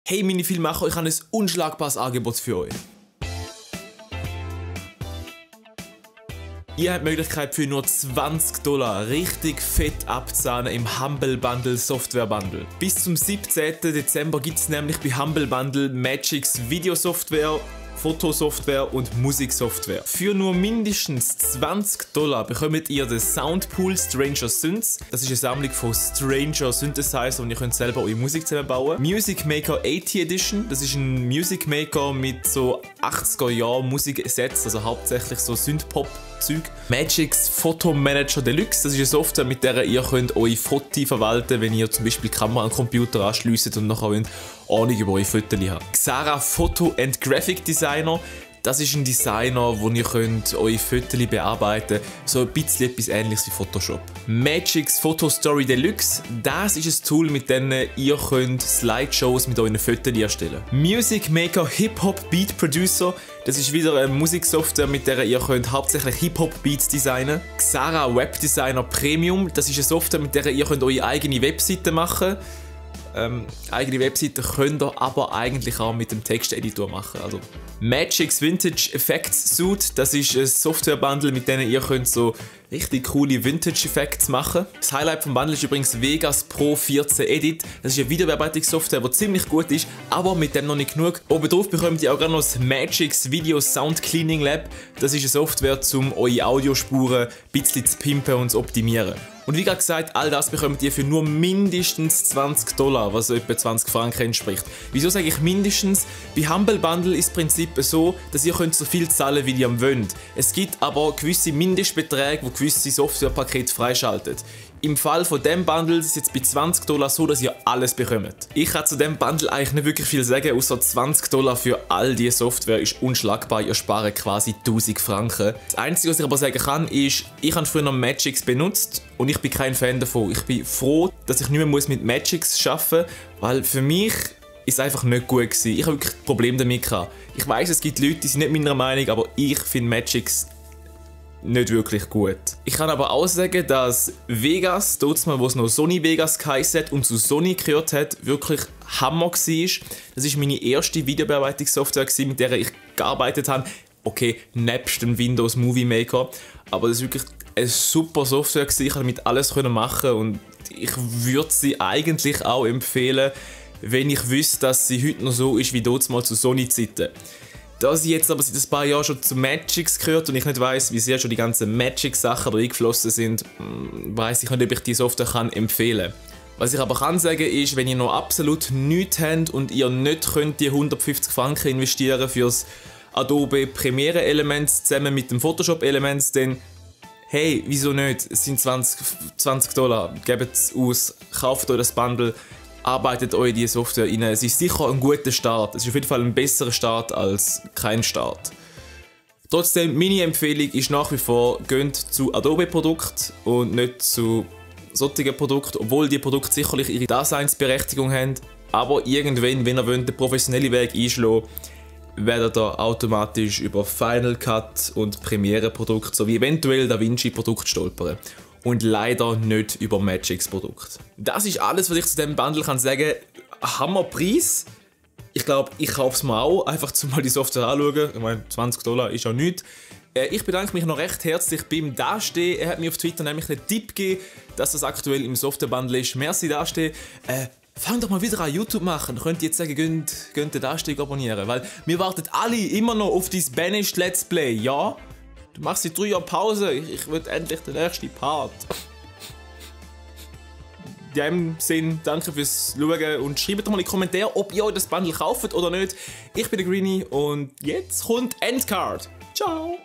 Hey meine Filmemacher, ich habe ein unschlagbares Angebot für euch. Ihr habt die Möglichkeit für nur $20 richtig fett abzahlen im Humble Bundle Software Bundle. Bis zum 17. Dezember gibt es nämlich bei Humble Bundle Magix Videosoftware, Fotosoftware und Musiksoftware. Für nur mindestens $20 bekommt ihr den Soundpool Stranger Synths. Das ist eine Sammlung von Stranger Synthesizer und ihr könnt selber eure Musik zusammenbauen. Music Maker 80 Edition, das ist ein Music Maker mit so 80er Jahren Musiksets, also hauptsächlich so Synth-Pop-Zeug. Magix Photo Manager Deluxe, das ist eine Software, mit der ihr könnt eure Fotos verwalten, wenn ihr zum Beispiel die Kamera an den Computer anschliesst und nachher wollt Ahnung über eure Fotos haben. Xara Photo and Graphic Designer, das ist ein Designer, wo ihr könnt eure Fotos bearbeiten könnt, so ein bisschen etwas ähnliches wie Photoshop. Magix Photo Story Deluxe, das ist ein Tool, mit dem ihr könnt Slideshows mit euren Fotos erstellen könnt. Music Maker Hip Hop Beat Producer, das ist wieder eine Musiksoftware, mit der ihr könnt hauptsächlich Hip Hop Beats designen. Xara Web Designer Premium, das ist eine Software, mit der ihr könnt eure eigene Webseite machen könnt. Eigene Webseite könnt ihr aber eigentlich auch mit dem Texteditor machen. Also Magix Vintage Effects Suite, das ist ein Software-Bundle, mit dem ihr könnt so richtig coole Vintage-Effekte machen. Das Highlight vom Bundle ist übrigens Vegas Pro 14 Edit. Das ist eine Videobearbeitungssoftware, die ziemlich gut ist, aber mit dem noch nicht genug. Oben drauf bekommt ihr auch gerade noch das Magix Video Sound Cleaning Lab. Das ist eine Software, um eure Audiospuren ein bisschen zu pimpen und zu optimieren. Und wie gerade gesagt, all das bekommt ihr für nur mindestens $20, was etwa 20 Franken entspricht. Wieso sage ich mindestens? Bei Humble Bundle ist das Prinzip so, dass ihr könnt so viel zahlen, wie ihr wollt. Es gibt aber gewisse Mindestbeträge, die gewisse Softwarepakete freischaltet. Im Fall von diesem Bundle ist es jetzt bei $20 so, dass ihr alles bekommt. Ich kann zu diesem Bundle eigentlich nicht wirklich viel sagen, außer $20 für all diese Software ist unschlagbar. Ihr spart quasi 1000 Franken. Das Einzige, was ich aber sagen kann, ist, ich habe früher noch Magix benutzt und ich bin kein Fan davon. Ich bin froh, dass ich nicht mehr mit Magix arbeiten muss, weil für mich ist es einfach nicht gut gewesen. Ich habe wirklich Probleme damit gehabt. Ich weiss, es gibt Leute, die sind nicht meiner Meinung, aber ich finde Magix nicht wirklich gut. Ich kann aber auch sagen, dass Vegas, dort mal, wo es noch Sony Vegas geheißen hat und zu Sony gehört hat, wirklich Hammer war. Das war meine erste Videobearbeitungssoftware, mit der ich gearbeitet habe. Okay, nebst dem Windows Movie Maker. Aber das war wirklich eine super Software. Ich konnte damit alles machen und ich würde sie eigentlich auch empfehlen, wenn ich wüsste, dass sie heute noch so ist wie dort mal zu Sony-Zeiten. Da sie jetzt aber seit ein paar Jahren schon zu Magix gehört und ich nicht weiss, wie sehr schon die ganzen Magix-Sachen eingeflossen sind, weiss ich nicht, ob ich die Software empfehlen kann. Was ich aber kann sagen ist, wenn ihr noch absolut nichts habt und ihr nicht könnt die 150 Franken investieren fürs Adobe Premiere Elements zusammen mit dem Photoshop Elements, dann hey, wieso nicht? Es sind $20. Gebt es aus, kauft euch das Bundle. Arbeitet euch diese Software rein. Es ist sicher ein guter Start. Es ist auf jeden Fall ein besserer Start als kein Start. Trotzdem, meine Empfehlung ist nach wie vor, geht zu Adobe-Produkten und nicht zu solchen Produkten, obwohl die Produkte sicherlich ihre Daseinsberechtigung haben. Aber irgendwann, wenn ihr den professionellen Weg einschlagen wollt, werdet ihr automatisch über Final Cut und Premiere-Produkte sowie eventuell DaVinci-Produkte stolpern. Und leider nicht über Magix-Produkte. Das ist alles, was ich zu diesem Bundle sagen kann. Hammerpreis. Ich glaube, ich kaufe es mir auch, einfach um mal die Software anzuschauen. Ich meine, $20 ist ja nichts. Ich bedanke mich noch recht herzlich beim Dasteh. Er hat mir auf Twitter nämlich einen Tipp gegeben, dass das aktuell im Software-Bundle ist. Merci Dasteh. Fang doch mal wieder an YouTube machen. Ihr könnt jetzt sagen, könnt den Dasteh abonnieren. Weil wir warten alle immer noch auf dein Banished Let's Play, ja? Du machst seit 3 Jahren Pause. Ich will endlich den nächsten Part. In diesem Sinne, danke fürs Schauen und schreibt doch mal in die Kommentare, ob ihr euch das Bundle kauft oder nicht. Ich bin der Greenie und jetzt kommt Endcard. Ciao!